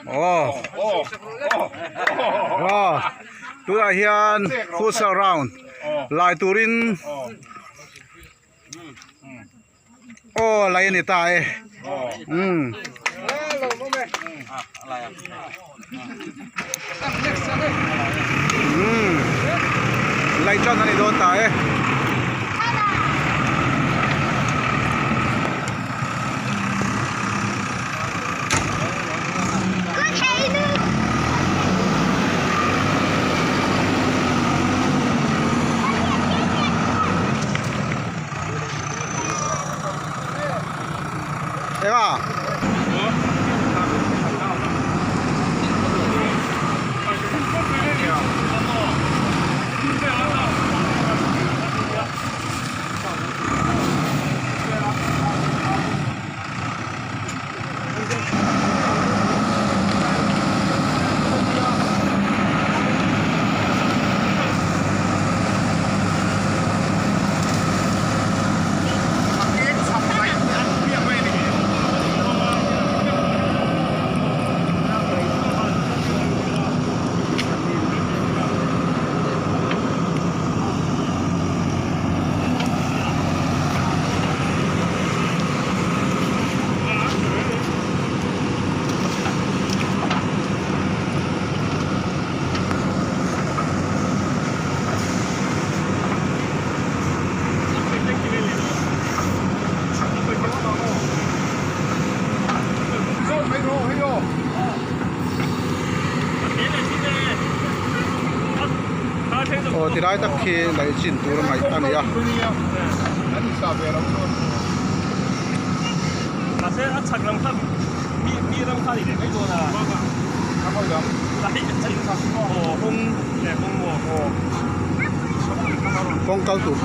Aw aw tunah hian futsal round lai turin aw lai a ni ta e umm. Umm lai tan a ni dawn ta e. Eng a? Aw ti lai tak khi laih chin tur a ngaih a ni a. Kawng kal tur.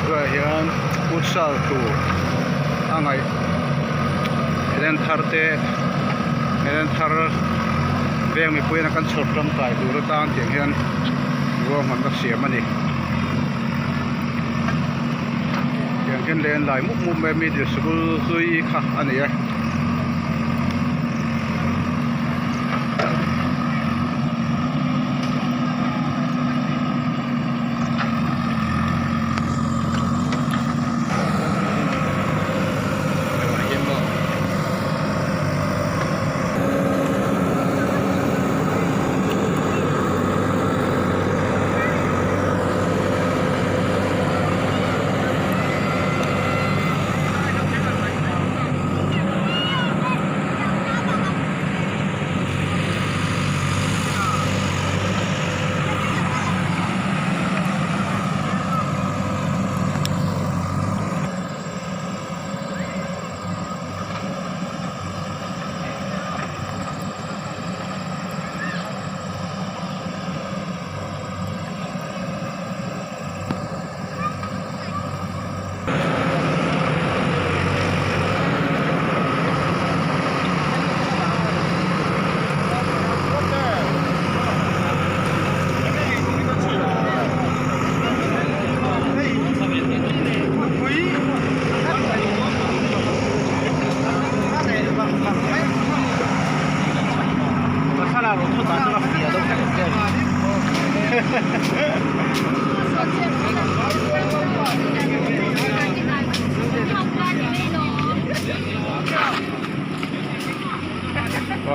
Tunah hian futsal tur a ngaih elen thar te elen thar veng mipui in a kan chhawr tangkai tur atan tiang hian ruahmanna siam a ni. Tiang hian len lai mup mup mai a middle sikul hlui kha a ni e. Aw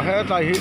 hetlai hi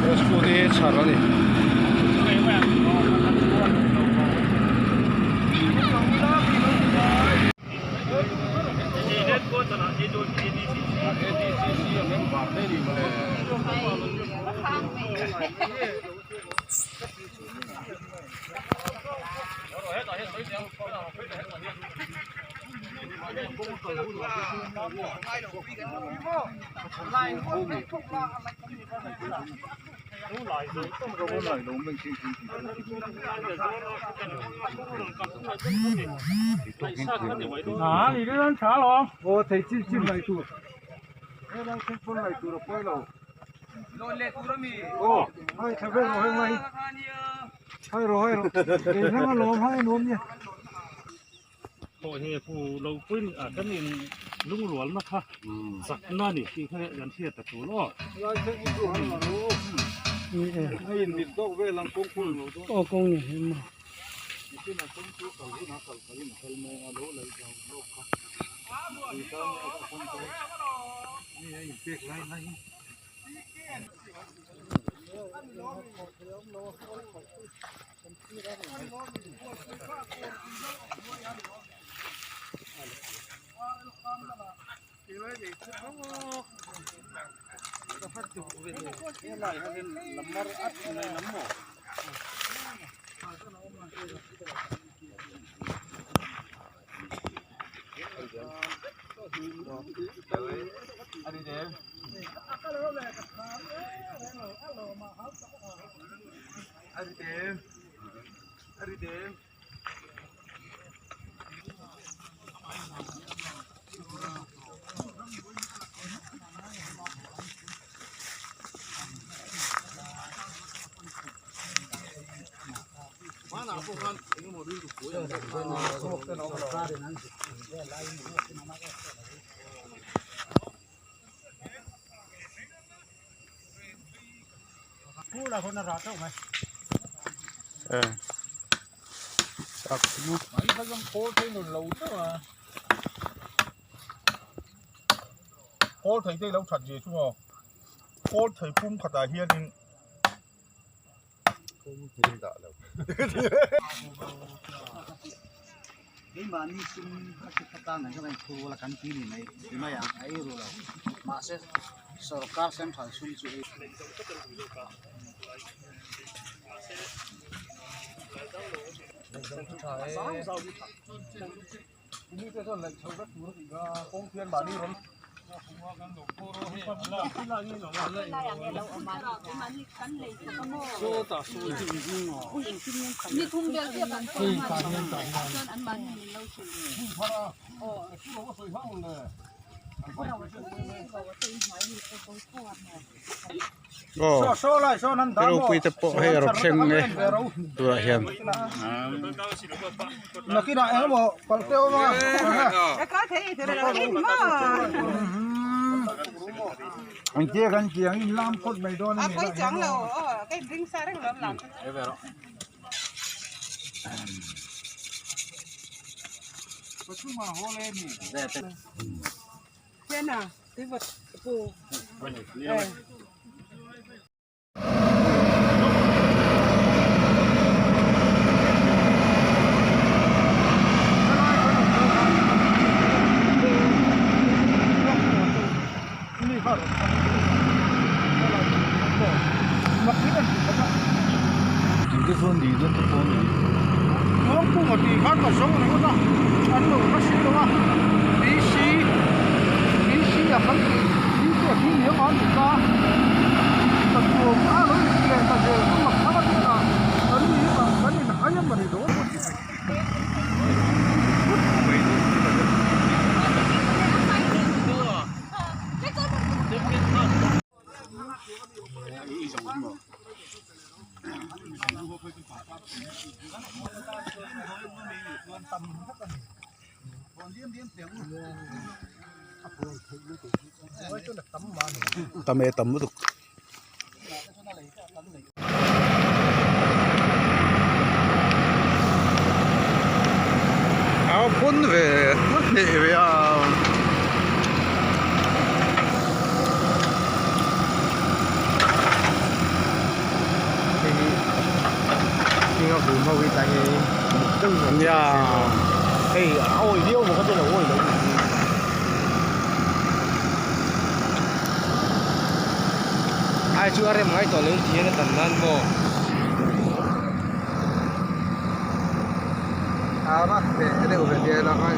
He scooty hi chhar a ni. Pawh hi pu lo puin a kan in lungrualna kha chakna a ni tih kha kan hriat ta tul aw. Kawl thei te i lo that ve chu maw kawl thei pum khatah hianin Keimahni sum a ti kha tan ang hian thu la kan ti ni mai ti mai ang a ei ru lo mahse sorkar central sum chu ei Aw ropui te pawh hei a rawn thleng e tunah hian. Tam e tam lutuk. A pawn ve hneh ve a. Nia hei a awi viau maw ka ti lo awi lo ai chu a rem ngai tawh lo ti hian a tam nan maw a va feh deuh ve tia ila ngai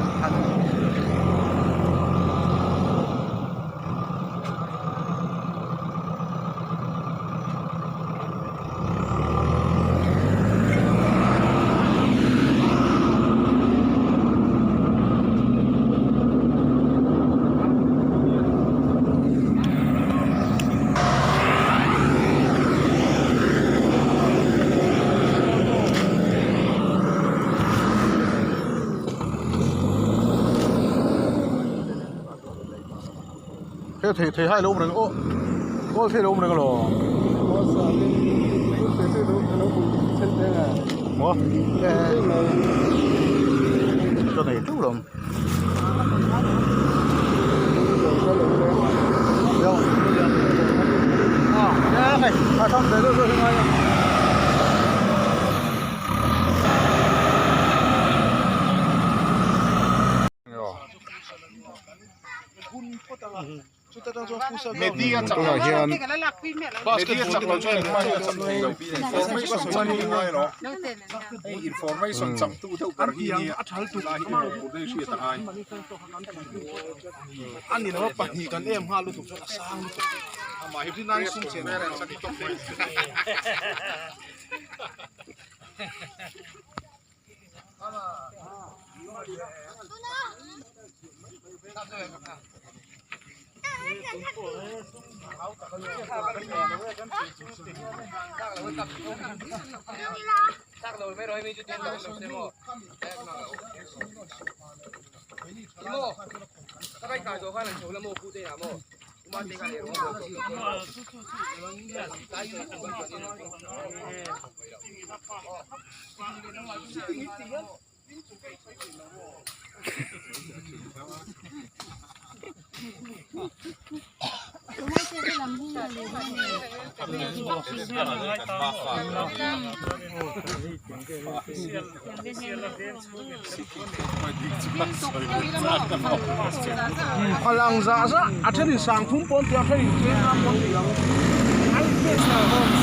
He thei thei hai lo awm reng aw kawl thei lo awm reng alawm maw ka nei teuh lo Tunah hian Phalang zah zah a thenin sangthum pawn tih a thenin tlem a pawn tih ang.